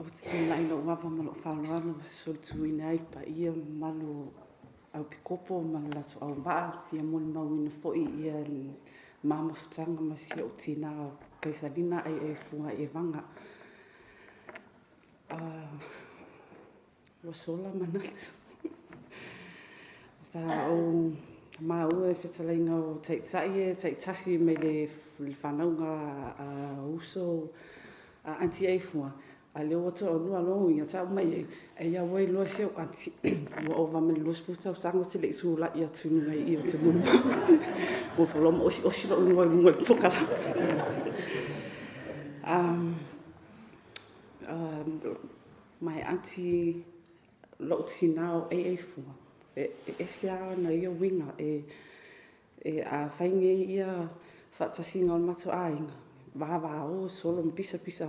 Ou te tulai i lou ava ma lou faaaloalo e solituina ai le paia ma le mamalu o au pikopo ma le latou auvaa. E fia molimauina foi le ma mafutaga ma si ou tina o Kaisalina Aiaifuga Evaga. Ua sola manatu. Sa ou maua i fetalaiga o Taitai e taitasi mai le fanauga a uso a Aunty Aifuga, a o lea ua toalua. Lona uiga, tau mai ai, e ia ua iloa e si au aunty ua ova ma le 20 tausaga ou te le i tulai atu i luga i i ou te molimau. Ua nofo loa ma osiosi lou igoa i luga o le polokalame. My aunty, lou tina o Aiaifuga, e ese lava ona ia uiga. A fai nei ia faatasiga o le matou aiga, vavao solo ma pisapisa,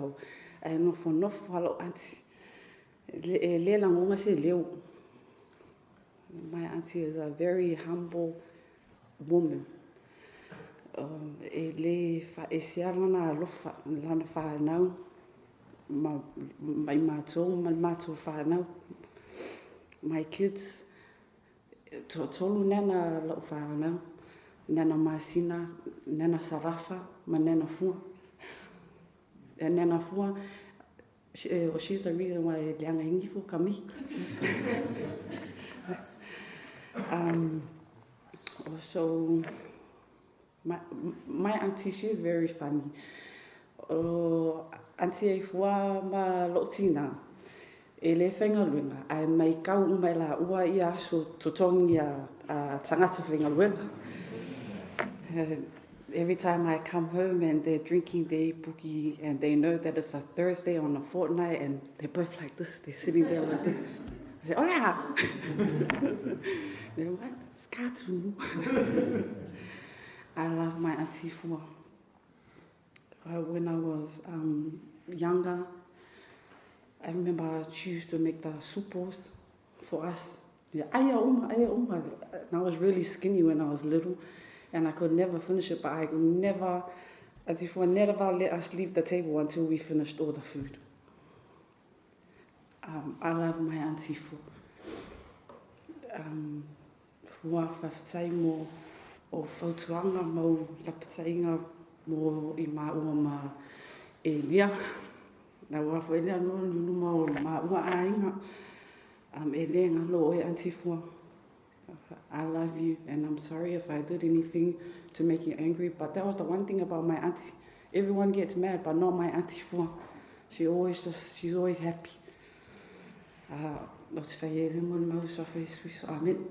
ae nofonofo lava lou aunty e le lagona se leo. My aunty is a very humble woman. E le faaesea lona alofa i lana fanau ma i matou ma le matou fanau. My kids, e toatolu nana lau fanau, nana Masina, nana Sarafa ma nana Fua. E nana Fua, she's the reason why e leaga ai gifo ka mihi. So, my auntie, she's very funny. O Aunty Aifuā ma lou tina, e le faigaluega, ae maitau uma e laua ia aso totogi a tagata faigaluega. Every time I come home and they're drinking their ipuki and they know that it's a Thursday on a fortnight and they're both like this, they're sitting there like this. I say, Hola! They're like, it's cartoon. I love my auntie Fua. When I was younger, I remember she used to make the supos for us. Yeah, aia uma, aia uma. And I was really skinny when I was little and I could never finish it, but I never, Auntie Fua never let us leave the table until we finished all the food. I love my Auntie Fua. Fua whawhetai mo o fautuaga mau lapataiga mo i maua ma Elia. Na ua foi lea no luma o maua aiga. E le galo oe Auntie Fua. I love you and I'm sorry if I did anything to make you angry, but that was the one thing about my auntie. Everyone gets mad, but not my auntie Fua. She always just, she's always happy. O te whai e le mo le mau sa whai suiso. Amen.